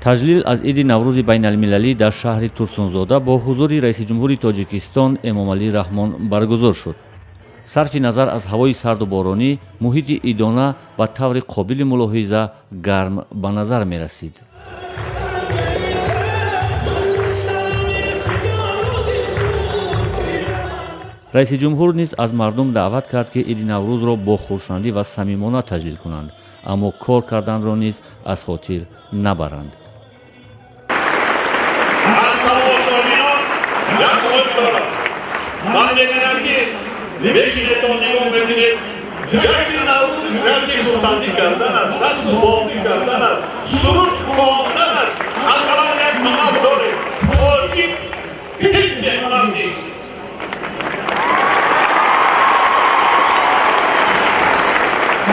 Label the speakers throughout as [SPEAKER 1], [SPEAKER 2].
[SPEAKER 1] Таҷлил аз иди Наврӯзи байналмилалӣ дар шаҳри Турсунзода бо ҳузури раиси ҷумҳури Тоҷикистон Эмомалӣ Раҳмон баргузор шуд. Сарфи назар аз ҳавои сарду боронӣ, муҳити идона ба таври қобили мулоҳиза гарм ба назар мерасид. Раиси ҷумҳур низ аз мардум даъват кард, ки иди Наврӯзро бо хурсандӣ ва самимона таҷлил кунанд, аммо кор карданро низ аз хотир набаранд.
[SPEAKER 2] Аз тамошобинон як хоҳиш дорам. Ман мебинам, ки мешинетон, нигоҳ мекунед. Ҷашни Наврӯз ҷашни хурсандӣ кардан аст, рақсу бозӣ кардан аст, суруд хондан аст. Ақаллан як ҳунар дорем: тоҷик ҳеҷ беҳунар нест.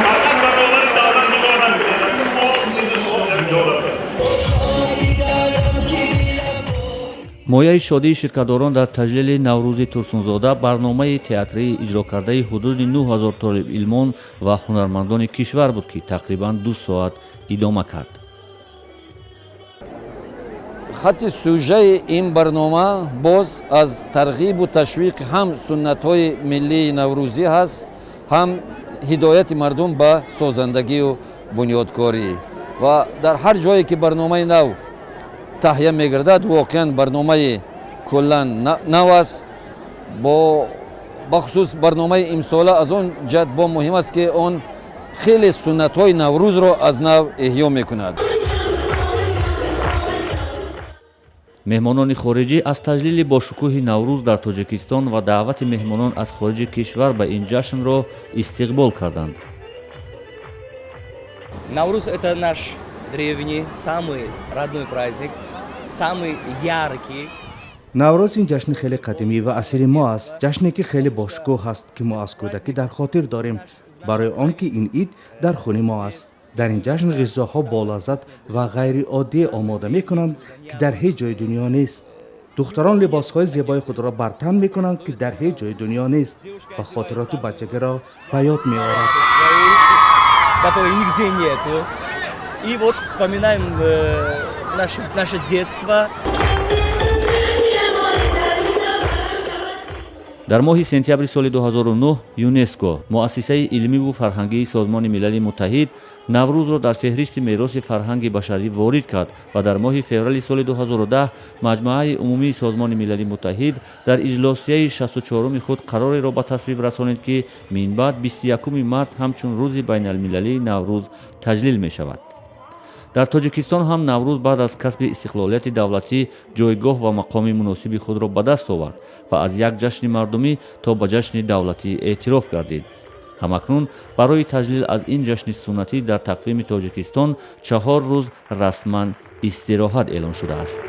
[SPEAKER 2] Фақат баробари давлат нигоҳ накунед, мо синну сол якҷола.
[SPEAKER 1] Мояи шодии ширкатдорон дар таҷлили Наврӯзи Турсунзода барномаи театрии иҷрокардаи ҳудуди 9000 толибилмон ва ҳунармандони кишвар буд, ки тақрибан 2 соат идома кард.
[SPEAKER 3] Хатти сюжаи ин барнома боз аз тарғибу ташвиқи ҳам суннатҳои миллии наврӯзӣ ҳаст, ҳам ҳидояти мардум ба созандагию бунёдкорӣ. Ва дар ҳар ҷое ки барномаи нав таҳия мегардад, воқеан барномаи куллан нав аст. Бо бахусус барномаи имсола аз он ҷиҳат бо муҳим аст, ки он хеле суннатҳои наврӯзро аз нав эҳё мекунад.
[SPEAKER 1] Меҳмонони хориҷӣ аз таҷлили бошукӯҳи Наврӯз дар Тоҷикистон ва даъвати меҳмонон аз хориҷи кишвар ба ин ҷашнро истиқбол карданд.
[SPEAKER 4] Навруз – это наш древний, самый родной праздник, самый яркий.
[SPEAKER 5] Наврӯз ин ҷашни хеле қадимӣ ва асили мо аст, ҷашне ки хеле бошукӯҳ аст, ки мо аз кӯдакӣ дар хотир дорем, барои он ки ин ид дар хуни мо аст. Дар ин ҷашн ғизоҳо болаззат ва ғайриоддӣ омода мекунанд, ки дар ҳеҷ ҷои дунё нест. Духтарон либосҳои зебои худро бар тан мекунанд, ки дар ҳеҷ ҷои дунё нест ва хотироти бачагиро ба ёд меорад.
[SPEAKER 4] Которой нигде нету. И вот вспоминаем наше детство.
[SPEAKER 1] Дар моҳи сентябри соли 2009 ЮНЕСКО, муассисаи илмиву фарҳангии Созмони Милали Муттаҳид, Наврӯзро дар феҳристи мероси фарҳанги башарӣ ворид кард ва дар моҳи феврали соли 2010 Маҷмӯаи умумии Созмони Милали Муттаҳид дар иҷлосияи 64-уми худ қарореро ба тасвиб расонид, ки минбаъд 21 март ҳамчун рӯзи байналмилалии Наврӯз таҷлил мешавад. Дар Тоҷикистон ҳам Наврӯз баъд аз касби истиқлолияти давлатӣ ҷойгоҳ ва мақоми муносиби худро ба даст овард ва аз як ҷашни мардумӣ то ба ҷашни давлатӣ эътироф гардид. Ҳамакнун барои таҷлил аз ин ҷашни суннатӣ дар тақвими Тоҷикистон 4 рӯз расман истироҳат эълон шудааст.